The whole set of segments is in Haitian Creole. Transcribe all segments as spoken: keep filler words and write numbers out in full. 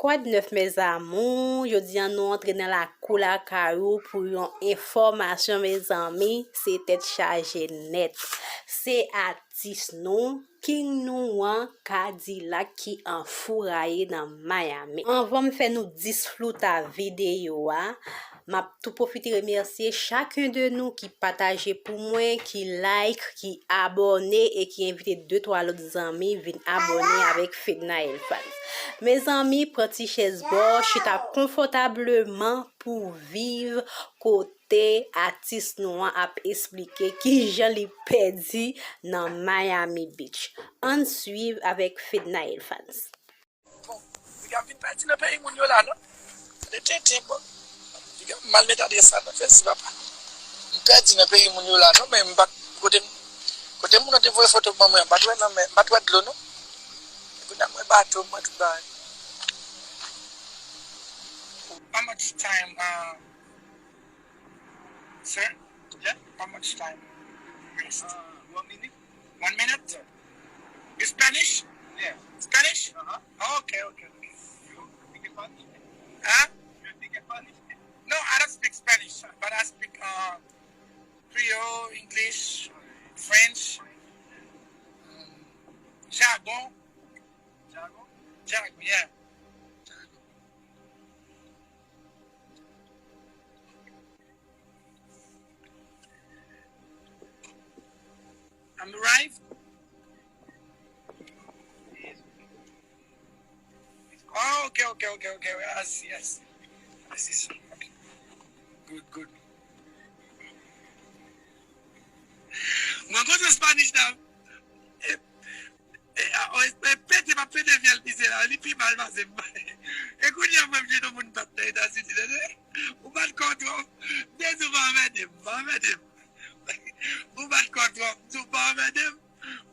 Quoi de neuf, mes amours? Jodi a nou antre nan lakou lakay ou pou yon enfòmasyon, mezanmi, se tèt chaje nèt. Se atis nou, king nou an, Kadilak, ki anfouraye nan Miami. Anvan m fè nou disfruta videyo a, m ap tou pwofite remèsye chacun de nou ki pataje pou mwen, ki like, ki abòne e ki envite de twa lòt zanmi vin abòne avèk Fednaelle Fans. Mezanmi, pran ti chèz bò, chita konfòtableman pou viv kote atis nou an ap esplike kijan li pèdi nan Miami Beach. Ann swiv avèk Fednaelle Fans. Bon, piga m vin pèdi nan peyi moun yo la non. Gade tenten bon. Piga m mal met adrès la nan fèsi papa. M pèdi nan peyi moun yo la non, men m pa t kote m kote moun nan te voye foto ban mwen an, m pa t wè nan men, m pa t wè dlo non. Kounye a m wè bato, m wè tout bagay. How much time, uh, sir? Yeah? How much time? Rest. Uh, one minute. One minute? You Spanish? Yeah. Spanish? Uh-huh. Oh, okay, okay, okay. You speak Spanish? Huh? You speak Spanish? No, I don't speak Spanish, but I speak uh, Creole, English, French, um, jargon. Jargon? Jargon, yeah. I'm arrived. Oh, okay, okay, okay, okay. I see, I see. I see. Good, good. Mwen konn Spanish la. E, e, a, o, e, pete pa pete vyèl misye la, li pi mal pase m. E kounye a mwen m jwenn yon moun bat nan Etazini, tande? Ou bat kò twòp, m te di w pa anmède m, pa anmède m. Ou bat kò twòp, m di w pa anmède m.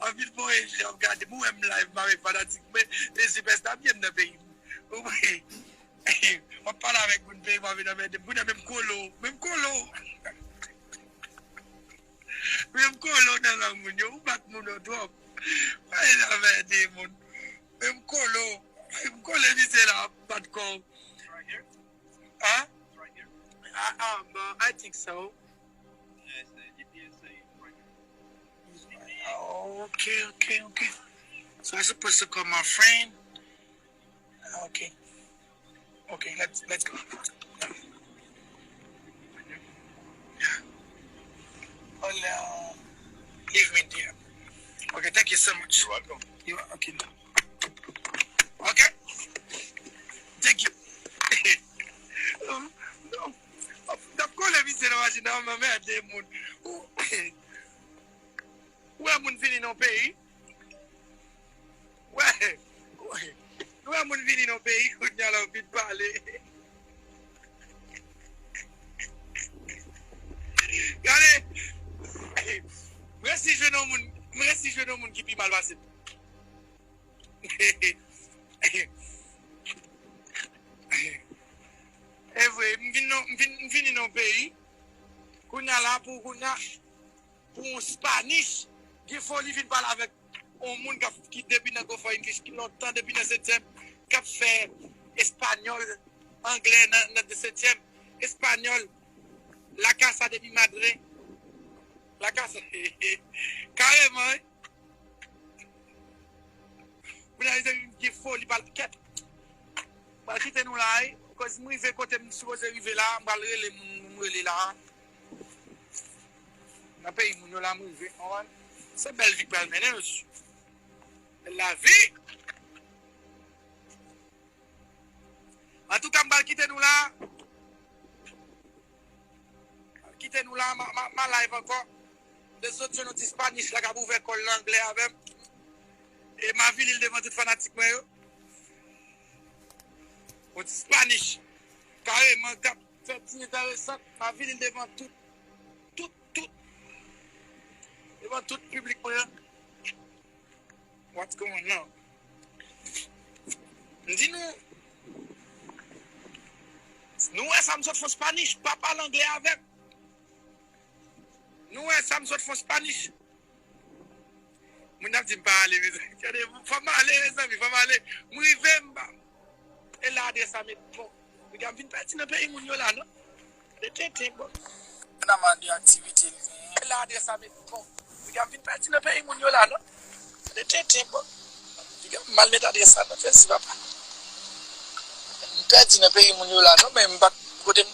Anpil bon enjè ap gade m, ou wè m live m avèk fanatik mwen, e sipèsta m ye m nan peyi m. Ou wè, w ap pale avèk moun peyi m ap vin anmède m, kounye a menm kolo, menm kolo. Menm kolo nan lang moun yo, ou bat moun yo twòp. Pa vin anmède moun. Menm kolo, menm kole misye la ap bat kò. Hein? I, um, uh, I think so. Okay, okay, okay. So I supposed to call my friend. Okay. Okay, let's let's go. Yeah. Hola. Evening, dear. Okay, thank you so much. You're welcome. You are okay. Okay. Thank you. N ap kole misye nan machin nan, m anmède moun. Ou wè moun vini nan peyi. Wè, wè moun vini nan peyi, kounye a la w vin pale. Gade, m resi jwenn yon moun, m resi jwenn yon moun ki pi mal pase m. E vre, m vin nan, m vin, m vini nan yon peyi. Kounye a la, pou kounye a, pou yon Spanish, gen foli vin pale avèk yon moun k ap, ki depi nan Go for English, ki lontan depi nan setyèm, k ap fè espanyòl, anglè nan, nan setyèm, espanyòl, la casa de mi madre, la casa, kareman, wi. Moun nan mezanmi, m gen foli pale kèt. M pral kite nou la, wi. Koz m rive kote m sipoze rive la, m pral rele moun m rele la. Nan peyi moun yo la m rive, konprann? Se bèl vi k pral mennen nou. Bèl lavi. Antouka, m pral kite nou la. Kite nou la, m a, m a, m a live ankò. M te sot jwenn yon ti Spanish la k ap ouvè kò l nan anglè avè m. E m a vini l devan tout fanatik mwen yo. Yon ti Spanish. Kareman, k ap fè ti enteresan. M a vini l devan tout, tout, tout. Devan tout piblik mwen an. What's going on? M di nou, nou wè sa m sot fè Spanish, pa pale anglè avè m. Nou wè sa m sot fè Spanish. Moun ap di m pa ale, mezanmi. Gade, fò m ale, mezanmi, fò m ale. M rive, m pa. E la, Adrès la met bon. Piga m vin pèdi nan peyi moun yo la non. Gade tenten bon. Nan man de aktivite li genyen. La adrès la met bon. Piga m vin pèdi nan peyi moun yo la non. Gade tenten bon. Piga m mal met adrès la nan fèsi papa. M pèdi nan peyi moun yo la non, men m pa t kote m,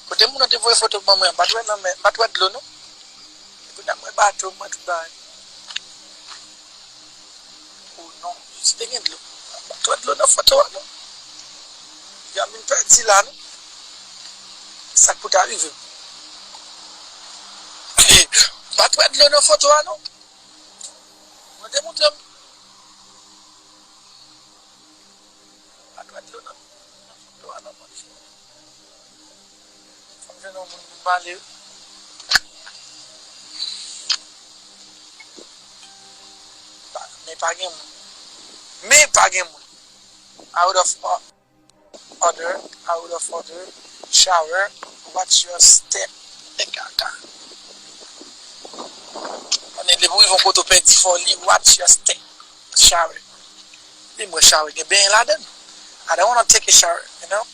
kote moun nan te voye foto ban mwen an, m pa t wè nan men, m pa t wè dlo non. Kounye a m wè bato, m wè tout bagay. Oh non, si te gen dlo. M pa t wè dlo nan foto a non. Piga m vin pèdi la non. Sa k pou ta rive m. M pa t wè dlo nan foto a non. Mwen te montre m. Pa t wè dlo nan, nan foto a non, monchè. Fò m jwenn yon moun pou m pale wi. Pa, men pa gen moun. Men pa gen moun. Out of order, out of order, shower, watch your step. E kaka. Konnen depi w rive yon kote w pèdi fò li, watch your step. Shower. Li mwen shower gen benyen ladan l. I don't wanna take a shower, you know?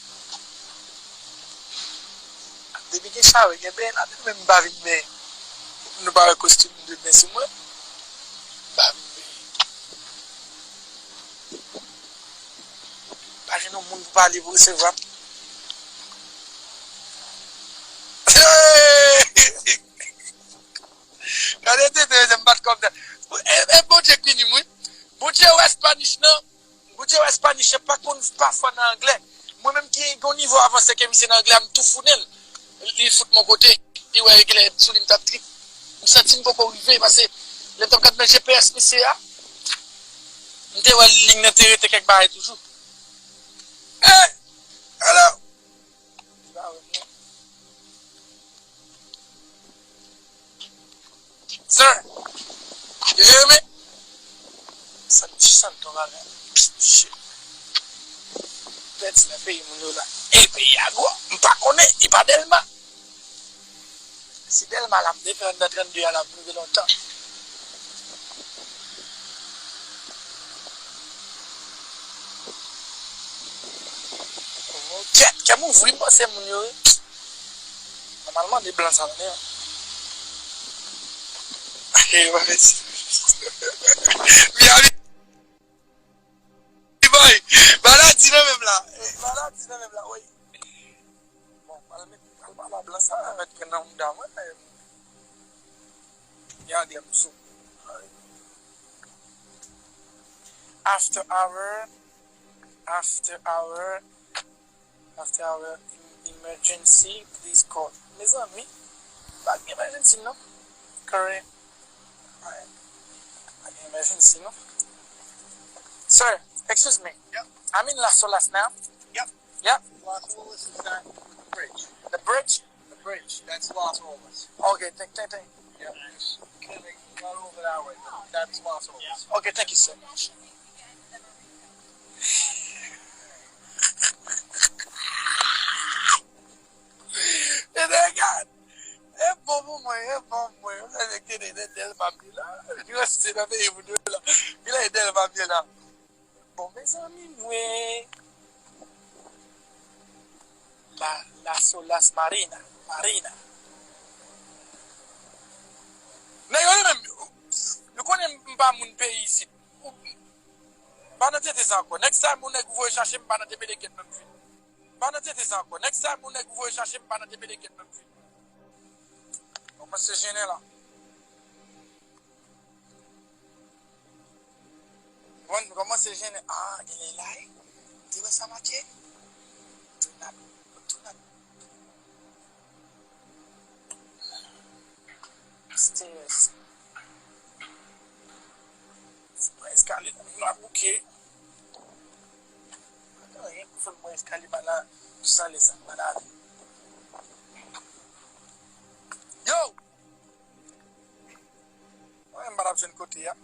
Depi gen shower gen benyen ladan l, men m pa vin benyen. Nou pa wè kostim de ben sou mwen? M pa vin benyen. Pa jwenn yon moun pou pale pou resevwa m. Gade tete, se m bat kòm sa. E, e Bondye k pini m wi. Bondye wè Spanish nan. Bondye wè Spanish nan pa konn pa fò nan anglè. Mwen menm ki gen yon nivo avanse ke misye nan anglè a, m tou founen l. Li fout mwen kote. Li wè eklè sou li m t ap trip. M santi m poko rive, paske lè m t ap gad nan G P S misye a, m te wè liy nan te rete kèk bagay toujou. Hey! Hello! Li pa wè m non. Sir, you hear me? Santi, santi yon bagay. Shit. Pèdi nan peyi moun yo la. E peyi a gwo. M pa konnen. E pa Dèlma. Si Dèlma la, m te fè anndan trannde a la, m rive lontan. Kèt, kè m ouvri, m panse moun yo wi. Nòmalman, de blan sa, men. Miami. Boy, maladi nan menm la. Eh, maladi nan menm la, wi. Bon, pral met, pral pale a blan sa, mèt pran nan mouda mwen. Gade m sou. After hour, after hour, after hour, em-, emergency, please call. Mezanmi, pa gen emergency non. Current, pa gen emergency non. Sir, excuse me. Yep. I'm in Las Olas now. Yep. Yep. Las Olas is that with the bridge. The bridge? The bridge. That's Las Olas. Okay, thank, thank, thank. Yeah, just kinda not over that way, but that's Las Olas. Okay, thank you so much. E nèg a, e bon pou mwen, e bon pou mwen. Mwen se kene de Dèlma m ye la. Li reste nan peyi pou nou la. Li la e Dèlma m ye la. Bon, mezanmi, mwen. La, Las Olas Marina, Marina. Nèg yo li menm, nou konnen m pa moun peyi isit. M pa nan tete sa ankò. Next time, yon nèg voye chache m, m pa nan tepede kèt menm vin. M pa nan tete sa ankò. Next time, yon nèg voye chache m, m pa nan tepede kèt menm vin. Kòmanse jennen la. Bon, nou kòmanse jennen. Ah, genlè la, eh. Te wè sa make? Do not, do not. Stairs. Fò mwen eskalye la. Nou ap bouke. Pa gen anyen pou fè mwen eskalye pa la. Jis ale sa, pa la. Yo! Mwen menm m pa t ap jwenn kote a.